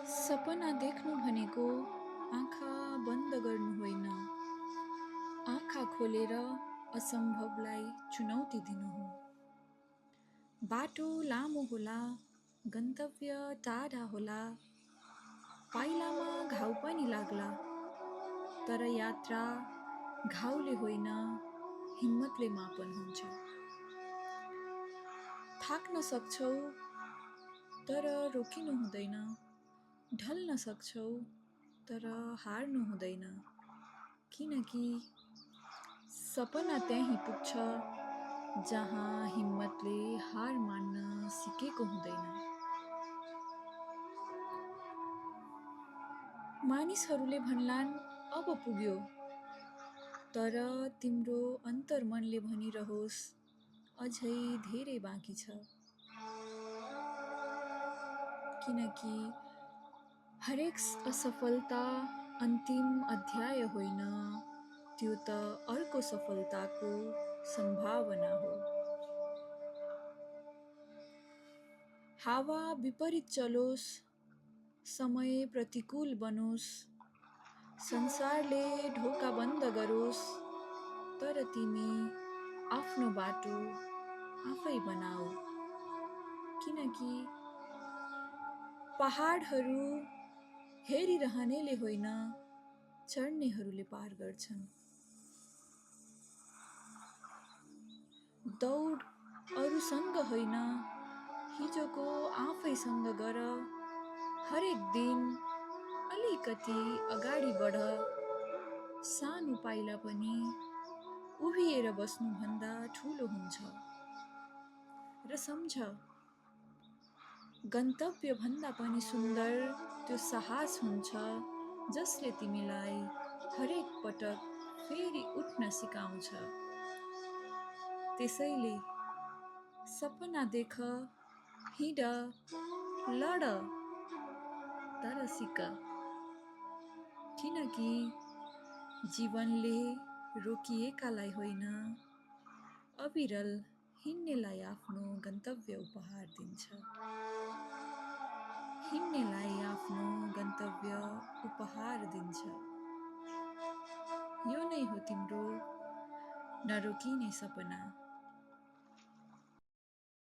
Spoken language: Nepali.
सपना देख्नु भनेको आँखा बन्द गर्नु होइन, आँखा खोलेर असम्भवलाई चुनौती दिनु हो। बाटो लामो होला, गन्तव्य टाढा होला, पाइलामा घाउ पनि लाग्ला, तर यात्रा घाउले होइन, हिम्मतले मापन हुन्छ। थाक्न सक्छौ तर रोकिनु हुँदैन, ढल्न सक्छौ तर हार्नु हुँदैन, किनकि सपना त्यहीँ पुग्छ जहाँ हिम्मतले हार मान्न सिकेको हुँदैन। मानिसहरूले भन्लान् अब पुग्यो, तर तिम्रो अन्तर्मनले भनिरहोस् अझै धेरै बाँकी छ, किनकि हरेक असफलता अन्तिम अध्याय होइन, त्यो त अर्को सफलताको सम्भावना हो। हावा विपरीत चलोस्, समय प्रतिकूल बनोस्, संसारले ढोका बन्द गरोस्, तर तिमी आफ्नो बाटो आफै बनाऊ, किनकि पहाडहरू हेरिरहनेले होइन, चढ्नेहरूले पार गर्छन्। दौड अरूसँग होइन, हिजोको आफैसँग गर, हरेक दिन अलिकति अगाडि बढ, सानो पाइला पनि उभिएर बस्नुभन्दा ठुलो हुन्छ। र सम्झ, गन्तव्यभन्दा पनि सुन्दर त्यो साहस हुन्छ जसले तिमीलाई हरेक पटक फेरि उठ्न सिकाउँछ। त्यसैले सपना देख, हिँड, लड, तर सिक, किनकि जीवनले रोकिएकालाई होइन, अविरल हिँड्नेलाई आफ्नो गन्तव्य उपहार दिन्छ। हिँड्नेलाई आफ्नो गन्तव्य उपहार दिन्छ। यो नै हो तिम्रो नरोकिने सपना।